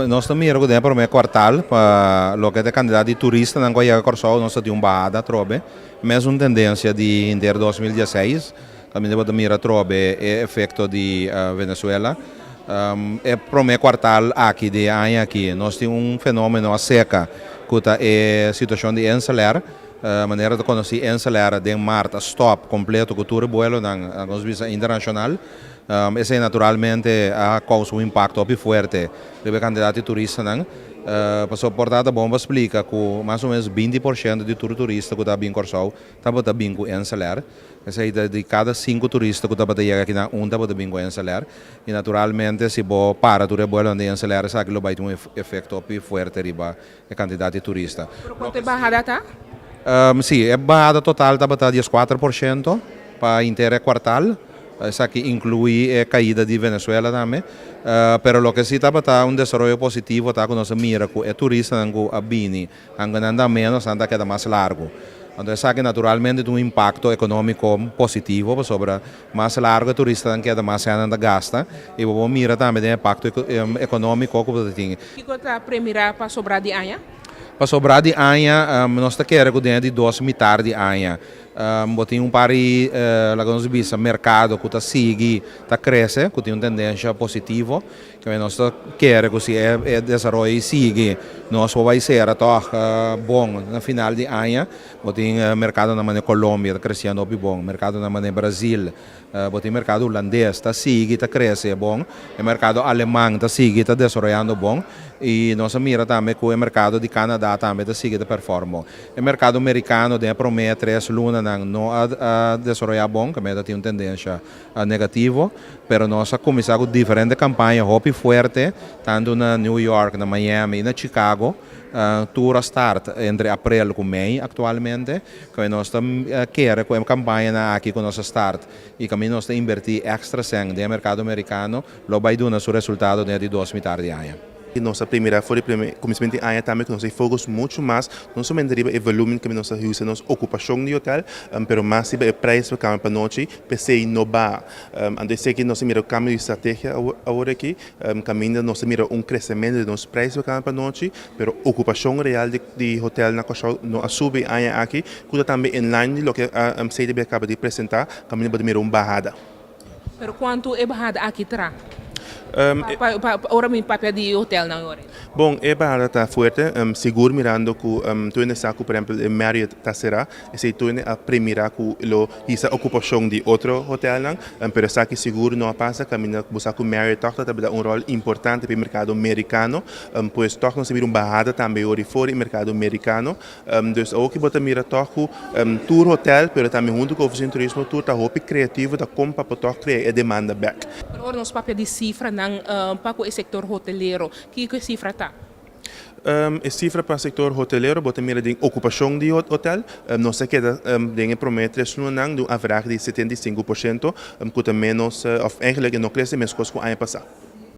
Nos ta mira ku den e promé kuartal pa loke ta e kantidat di turistanan ku a yega Kòrsou nos ta tin un bahada atrobe. Mesun tendensia di henter 2016, kaminda bo ta mira atrobe e efekto di Venezuela. E promé kuartal aki di e aña aki nos tin un fenómeno a seka ku ta e situashon di InselAir. Manera ta konosí, InselAir den mart a stòp kompleto ku tur e buelonan, nos bisa internashonal. Esei naturalmente a kousa un impakto hopi fuerte riba e kantidat di turistanan. Pasobra por ta ta bon pa splika ku mas o menos 20% di tur turista ku ta bin Kòrsou tabata bin ku InselAir. Esei ta di kada sinku turista ku tabata yega akinan un tabata bin ku InselAir. I naturalmente si bo para tur e buelonan di InselAir esaki lo bai tin un efekto hopi fuerte riba e kantidat di turista. Pero kuantu e bahada ta? Sí, e bahada total tabata 14% pa henter e kuartal. Esaki inkluí e kaida di Venezuela tambe. Pero loke sí tabata un desaroyo positivo ta ku nos a mira ku e turistanan ku a bini, aunke nan ta ménos, nan ta keda mas largu. Anto esaki naturalmente tin un impakto ekonómiko positivo pasobra mas largu e turistanan keda, mas nan ta gasta. I bo por mira tambe den e impakto ekonómiko ku bo ta tin. Kiko ta premirá pa sobrá di aña? Pa sobrá di aña nos ta kere ku den e di dos mitar di aña bo tin un par di, laga nos bisa, merkado ku ta sigui ta krese, ku tin un tendensha positivo. Kende nos ta kere ku si e desaroyo ei sigui nos por bai sera tòg bon na final di aña. Bo tin merkadonan manera Colombia ta kresiendo hopi bon, merkadonan manera Brazil, bo tin merkado hulandes ta sigui ta krese bon, e merkado aleman ta sigui ta desaroyando bon i nos a mira tambe ku e merkado di Canada tambe ta sigui ta perform bon. E merkado merikano den e promé tres lunanan no a desaroyá bon, kende ta tin un tendensha negativo, pero nos a kuminsá ku diferente kampaña hopi fuerte, tantu na New York, na Miami i na Chicago. Tur a start entre aprel ku mei aktualmente. Ku nos ta kere ku e kampañanan aki ku nos a start i kaminda nos ta inbertí èkstra sèn den e merkado merikano lo bai duna su resultado den e di dos mitar di aña. Nos a primira for di prome kuminsamentu di aña tambe ku nos a focus muchu mas no solamente riba e volumen ku nos a usa nos okupashon di hotel, pero mas riba e prijs pa kamer pa nochi. P'esei no ba. Anto eseki nos a mira un kambio di strategia awor aki, kaminda nos a mira un kresementu di nos preis pa kama pa nochi, pero okupashon real di hotel na Kòrsou no a subi e aña aki, ku ta tambe in lijn di loke CTB a kaba di presentá, kaminda bo ta mira un bahada. Pero kuantu e bahada aki tra? Ora mi papia di hotelnan ora. Bon, e bahada ta fuerte, sigur mirando ku tur hende sa ku por ehèmpel e Marriott ta será. Esei tur a premira ku lo hisa okupashon di otro hotelnan, pero esaki sigur no a pasa kaminda bo sa ku Marriott tòg ta tabata un ròl importante pa e merkado merikano, pues tòg nos a mira un bahada tambe ora for e merkado merikano. Dus awoki bo ta mira tòg ku tur hotel pero tambe huntu ku ofisina di turismo tur ta hopi kreativo ta kon pa por tòg krea e demanda bèk. Pero ora nos papia di sifranan pa ku e sektor hotelero, kiko e sifra ta? E sifra pa sektor hotelero bo ta mira den okupashon di hotel, nos a keda den e promé tres lunanan di un averahe di 75% ku ta ménos òf eigenlik e no krese meskos ku aña pasá.